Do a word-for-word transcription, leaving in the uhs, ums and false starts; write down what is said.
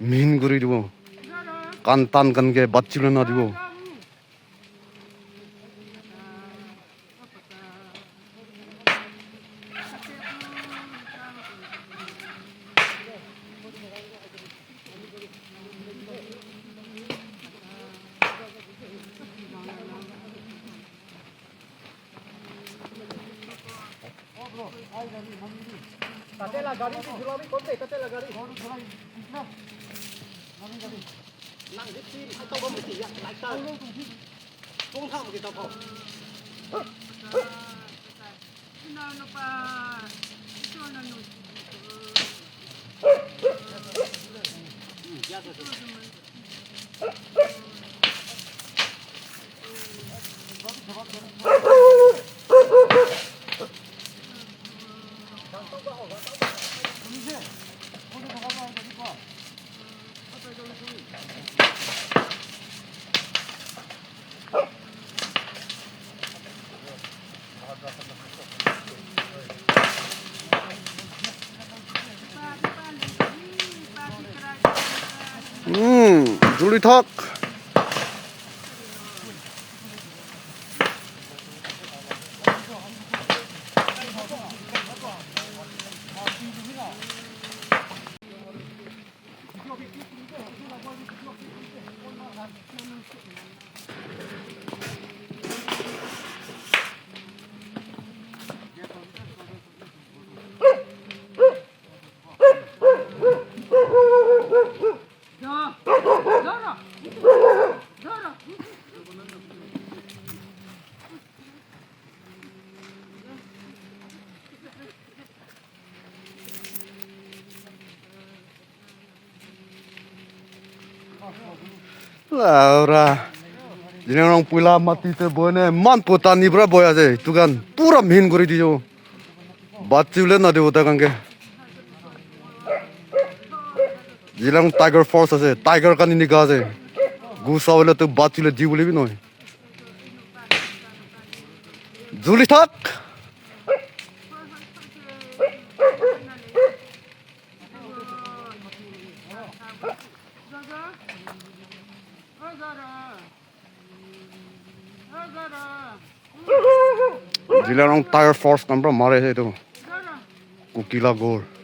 Mihin guri dibo. Kan tan kan ke bachile na dibo. Tatela gari si julabi kote, tatela gari. Nang di team atau kau mesti ya, like ta. Kong tham kita kau. ꯎꯝ, ꯖꯨꯂꯤ ꯊꯛ꯫ Laura. Jine rong puila mati te boine man pota ni bra boya je. Tukan pura mihin guri dijo. Bat chule na dibo ta kanke. Jilang Tiger Force ase. Tiger kan ini ga ase. Gu sawle tu bat chule di bole bi noi. Juli thak. Zeliangrong Tiger Force number mare se tu. Kukila Gorge.